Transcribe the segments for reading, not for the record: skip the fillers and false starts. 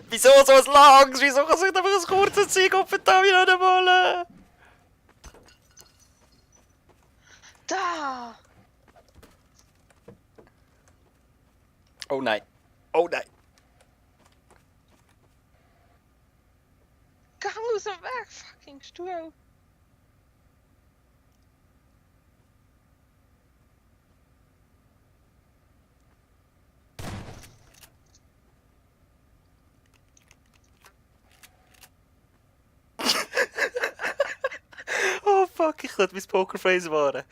Wieso so ein langes? Wieso kann sich einfach ein kurzes Zeug da wieder nicht wollen? Da! Oh nein. Oh nein. Geh aus dem Weg, fucking Stuhl! Oh fuck, ich sollte mein Pokerface wahren.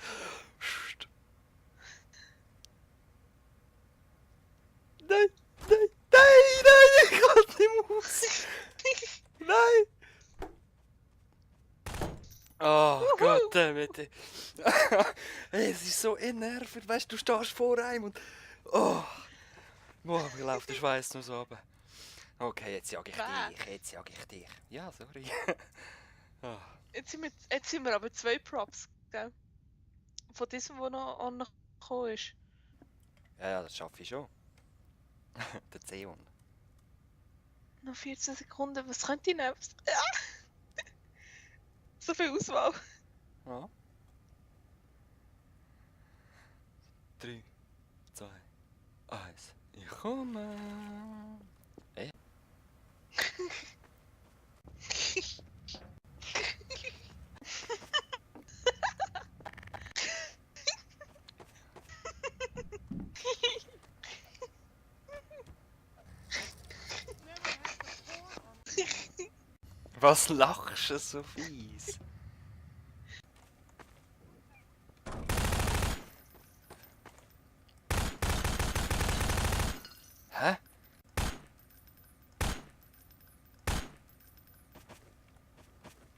Psst. Nein, nein, nein, nein, ich kann nicht raus. Nein. Oh Gott, bitte. Hey, es ist so nervig, weißt du, du stehst vor einem und... Oh. Boah, mir läuft der Schweiß nur so runter. Okay, jetzt jag ich dich, jetzt jag ich dich. Ja, sorry. Oh. Jetzt sind wir aber 2 Props, gell? Von diesem, der noch gekommen ist. Ja, das schaffe ich schon. Der Zeon. Noch 14 Sekunden, was könnte ich nehmen? Ja. So viel Auswahl. Ja. 3, 2, 1. Ich komme. Was lachst du so fies? Hä?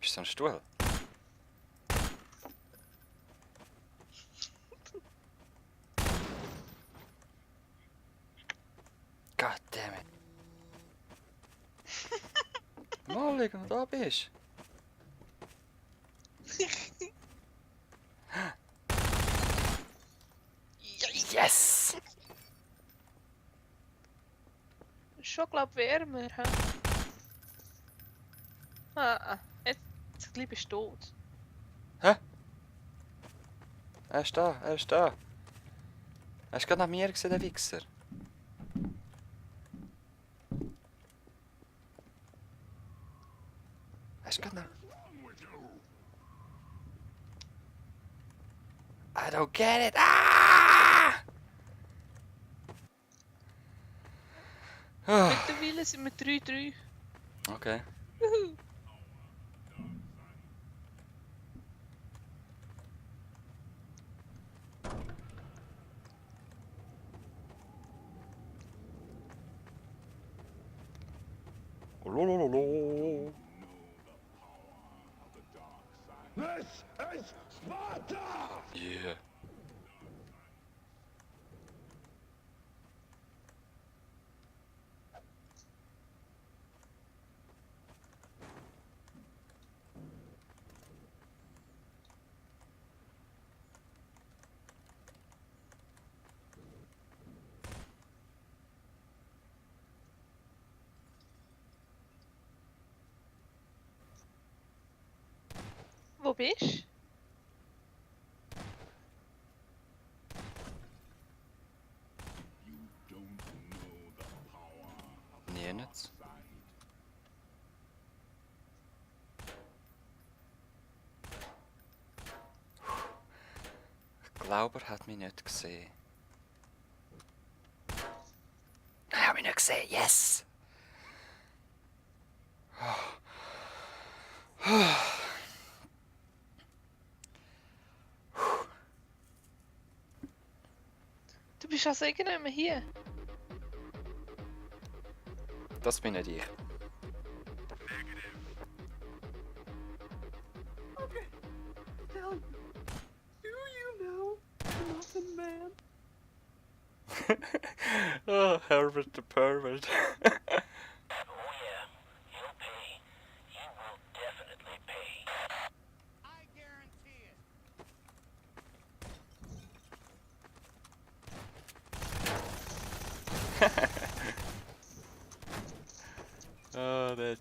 Bist du ein Stuhl? God damn it. Mal schauen, wo du da bist. Yes! Schon, glaub ich, wärmer, hä? Jetzt gleich bist du tot. Hä? Er ist da, er ist da. Er ist gerade nach mir gesehen, der Wichser. Er ist gerade nach... I don't get it! Ah! Ah. Mittlerweile sind wir 3-3. Okay. Juhu. Lolololo. This is Sparta! Yeah. Wo bist du? Nirgends. Ich glaube, er hat mich nicht gesehen. Nein, er hat mich nicht gesehen. Yes! Du bist also irgendwann hier. Das bin nicht ich. Okay. Tell me, do you know the Muffin Man? Oh, Herbert the pervert.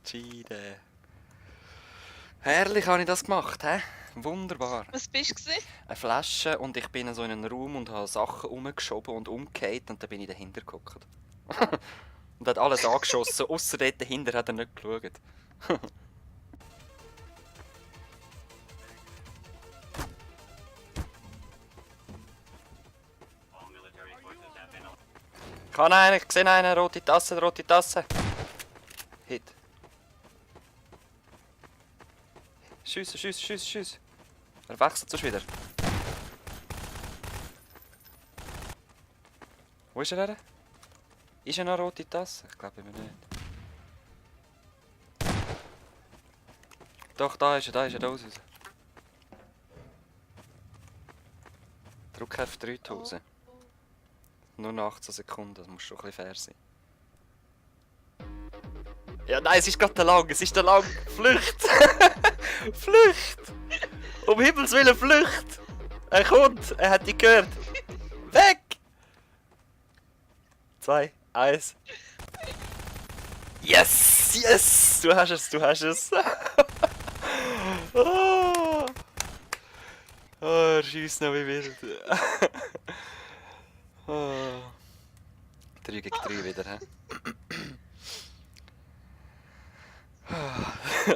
Cheaten. Herrlich habe ich das gemacht, hä? Wunderbar. Was bist du gewesen? Eine Flasche und ich bin in so in einen Raum und habe Sachen umgeschoben und umgekehrt und dann bin ich dahinter geguckt. Und hat alles angeschossen, ausser dort dahinter hat er nicht geschaut. Ich habe einen, ich sehe einen, rote Tasse. Hit. Schiessen. Er wechselt sonst wieder. Wo ist er? Ist er noch rote Tasse? Ich glaube immer nicht. Doch, da ist er raus. Druck F3 die Hose. Nur nach 18 Sekunden, das muss schon ein bisschen fair sein. Ja, nein, es ist gerade der Lang, Flücht! Flücht! Um Himmels Willen, Flücht! Er kommt, er hat dich gehört. Weg! 2, 1. Yes! Du hast es. Oh, er schießt noch wie wild. Oh. 3 gegen 3 wieder, hä?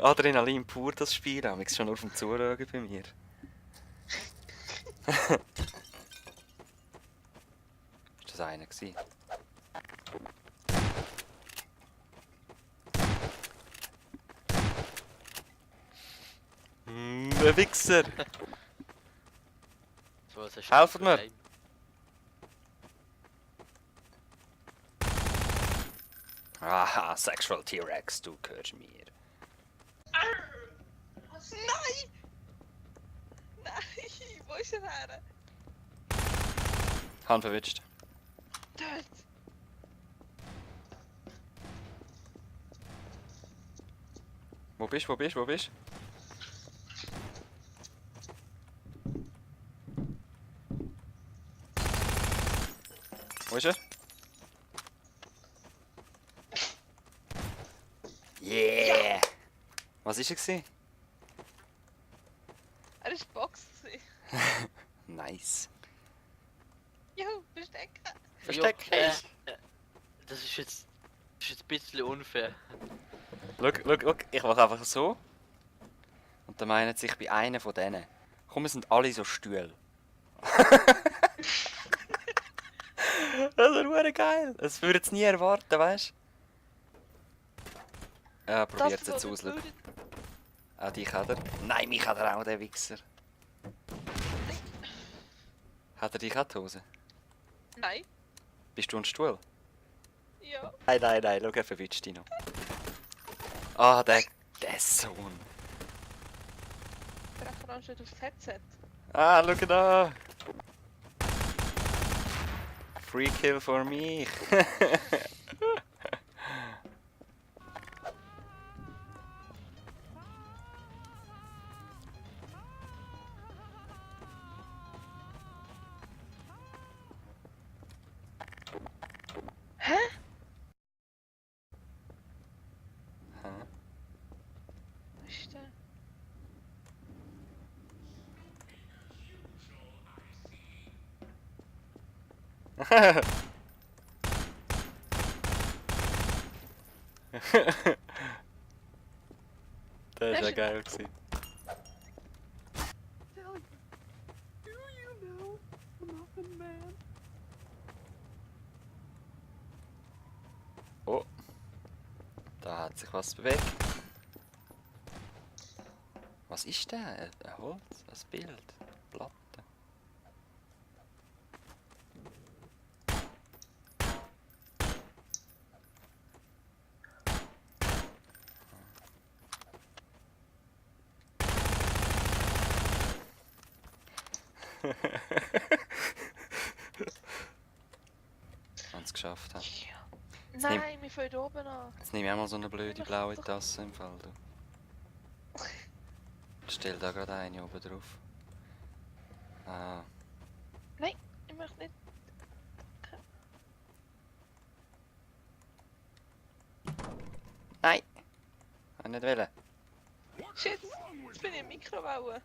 Adrenalin pur, das Spiel. Ich schon nur vom Zuschauen bei mir. Ist das einer gewesen? Ein Wichser! So, was hast Helft für mir. Heim? Aha, Sexual T-Rex, du gehörst mir. Nein! Nein! Wo ist er her? Hand verwitscht. Dort! Wo bist du? Wo ist er? Yeah! Was war er gewesen? Er war Box. Nice. Juhu, verstecken! Versteck dich! Das ist jetzt ein bisschen unfair. Schau, ich mache einfach so. Und dann meinen sie, ich bin einer von denen. Komm, wir sind alle so Stühle. Das ist verdammt geil. Das würde es nie erwarten, weißt du? Ja, probiert es jetzt aus. Schau. Auch dich hat er. Nein, mich hat er auch, der Wichser. Hat er dich auch die Hose? Nein. Bist du ein Stuhl? Ja. Nein, schau, er verwitscht dich noch. Ah, der Sohn. Der Referent steht aufs Headset. Ah, schau da! Free kill for me! Hä? Wo ist der? Das war ja geil. Tell do you know the Muffin Man? Oh, da hat sich was bewegt. Was ist der? Ein Holz? Ein Bild? Platte? Wenn es geschafft hat. Nein, wir fangen oben an. Jetzt nehme ich auch mal so eine blöde blaue Tasse im Fall. Du. Stell da gerade eine oben drauf. Ah. Nein, ich möchte nicht. Nein! Nicht wollen. Shit, jetzt bin ich im Mikrowelle.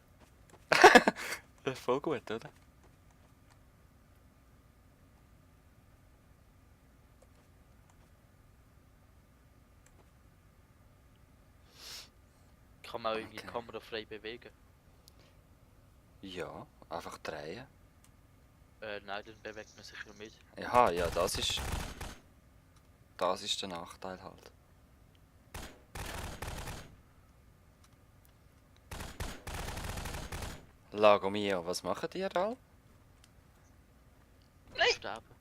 Voll gut, oder? Kann man auch irgendwie die Okay. Kamera frei bewegen? Ja, einfach drehen. Nein, dann bewegt man sich ja mit. Aha, ja, das ist. Das ist der Nachteil halt. Lago mio, was macht ihr da? Nein! Sterben.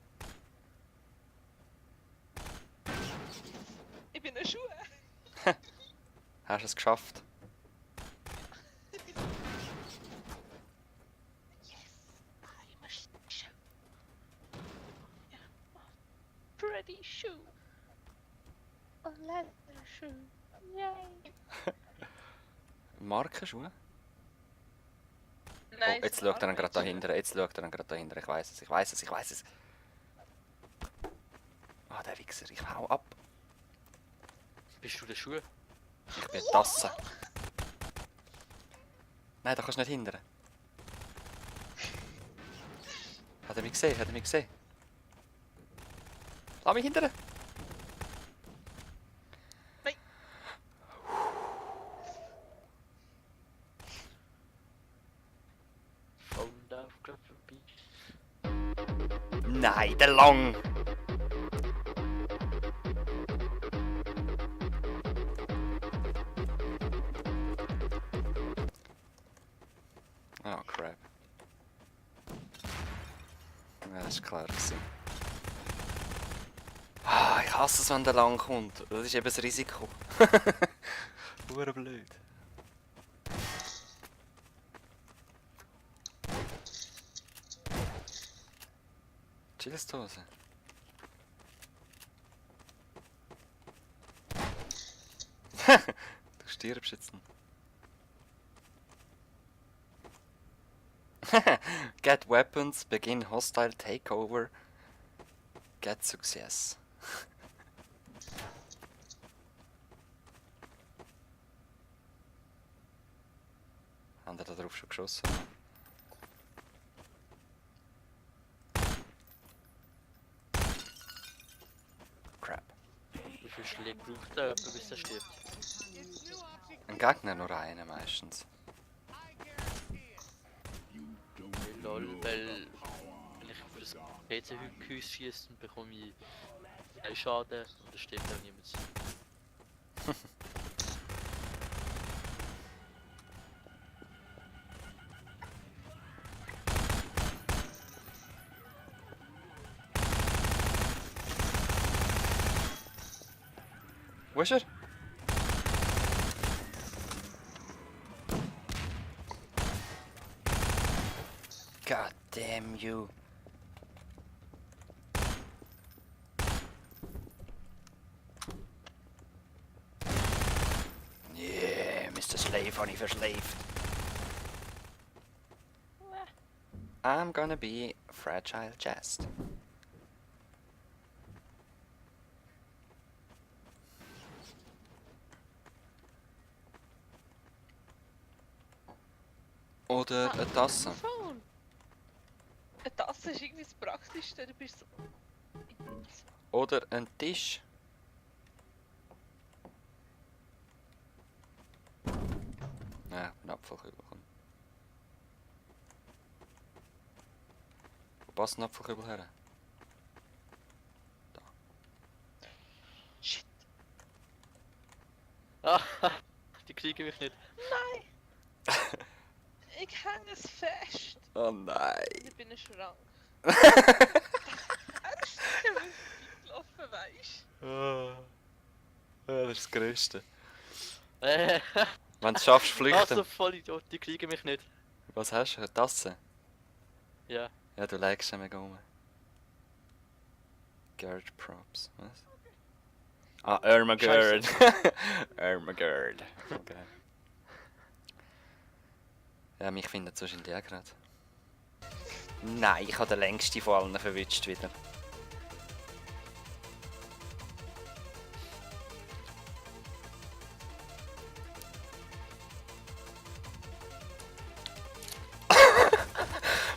Ich bin in Schuhe. Hast du es geschafft? I'm a shoe. Yeah. Pretty shoe. A leather shoe. Yay. Markenschuhe? Oh, Nein, jetzt so schaut er ihn gerade Arbeitsschuhe. dahinter. Jetzt schaut er ihn gerade dahinter. Ich weiß es, ich weiß es, ich weiß es. Ah, der Wichser, ich hau ab. Bist du der Schuh? Ich bin die Tasse. Nein, da kannst du nicht hindern. Hat er mich gesehen? Hat er mich gesehen? Lass mich hindern! Nein. Found auf Gravel Beach. Nein, der Lang! Oh, crap. Ja, das war klar. Ah, ich hasse es, wenn der Lang kommt. Das ist eben das Risiko. Hure blöd. Chillstose. Du stirbst jetzt. Get weapons, begin hostile takeover, get success. Haben wir da drauf schon geschossen? Crap. Wie viel Schläge braucht der jemand, bis er stirbt? Ein Gegner nur einen meistens. Lol, weil wenn ich auf das PC-Hügel schieße, dann bekomme ich einen Schaden und da stirbt auch niemand. Wo ist er? God damn you. Yeah, Mr. Slave, honey verslaved. I'm gonna be fragile chest. Oder eine Tasse. Phone. Eine Tasse ist irgendwie das Praktischste. Du bist so. Oder ein Tisch. Ja, ein Apfelkübel. Komm. Wo passt ein Apfelkübel her? Shit. Ah, die kriegen mich nicht. Nein! Ich hänge es fest. Oh nein. Ich bin ein Schrank. Er ist sicher gelaufen, weißt Ja, das ist das Größte. Äh, Wenn du es schaffst, flüchten. also voll Idiot, die kriegen mich nicht. Was hast du? Eine Tasse? Ja. Ja, du legst sie mega um. Gird Props. Was? Ah, Ermagerd. Ermagerd. Okay. Ja, mich findet sonst in der gerade. Nein, ich habe den längsten von allen verwünscht wieder.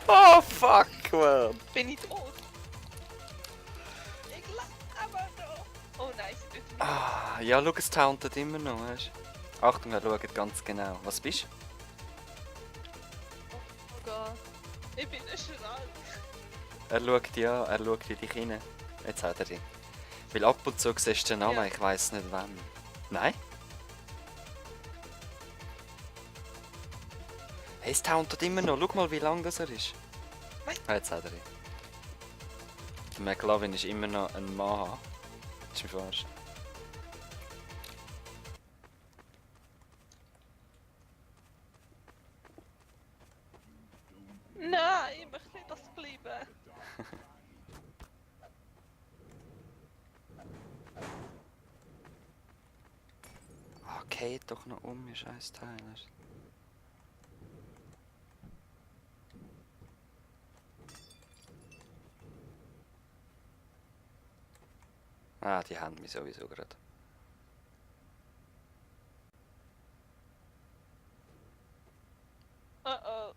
Oh fuck, man. Bin ich tot? Ich lebe noch. Oh nein, sie tut mich. Ah, ja, schau, es tauntet immer noch, weißt du? Achtung, er schaut ganz genau. Was bist du? Oh Gott. Ich bin ein Schrank. Er schaut ja, er schaut in dich rein. Jetzt hat er dich. Weil ab und zu siehst du den Namen, Ja. ich weiss nicht wann. Nein? Hey, es tauntet immer noch. Schau mal, wie lang das er ist. Nein. Ah, jetzt hat er dich. Der McLovin ist immer noch ein Mann. Das ist mir verarschen. Nein, ich möchte nicht, dass sie bleiben. Okay, doch noch um, ihr scheiß Teil. Ah, die haben mich sowieso gerade. Oh oh.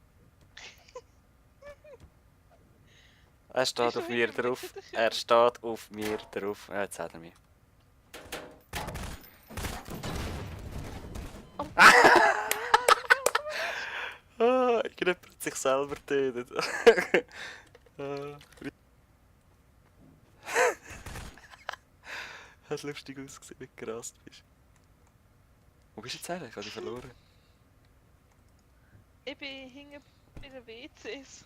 Er steht Ist auf schon mir wieder drauf. mit der Er steht auf mir drauf. Ah, jetzt hat er mich. Oh. Ah, irgendjemand hat sich selber getötet. Hat lustig ausgesehen, wie du gerast bist. Wo bist du jetzt eigentlich? Ich habe dich verloren. Ich bin hinten bei den WCs.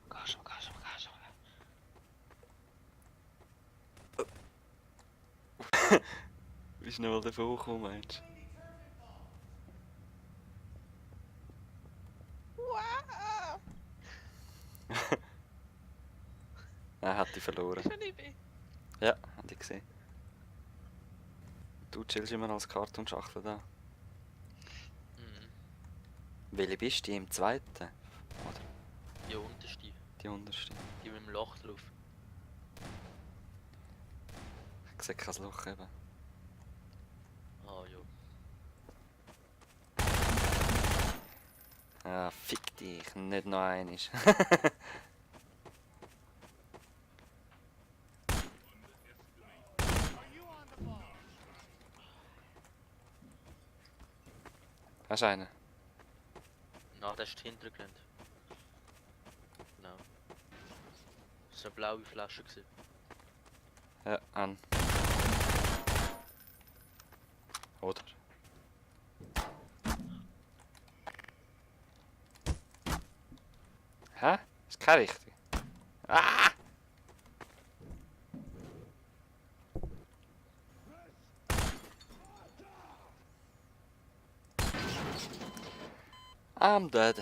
Geh schon, geh schon, geh schon. Wie schnell davon hochkommen, meinst Wow! du? Er hat dich verloren. Ist ich bin. Ja, hab ich gesehen. Du chillst immer als Kartonschachtel da. Mhm. Welche bist du? Die im zweiten? Die unterste. Die unterste? Die mit dem Loch drauf. Ich sehe kein Loch eben. Ah ja. Ah, fick dich, nicht noch einiges. Hast du einen? Na, der ist hinter gerannt. Genau. Das war eine blaue Flasche. Gewesen. Ja, an. Oder? Hä? Ist kein richtig. Ah! I'm dead.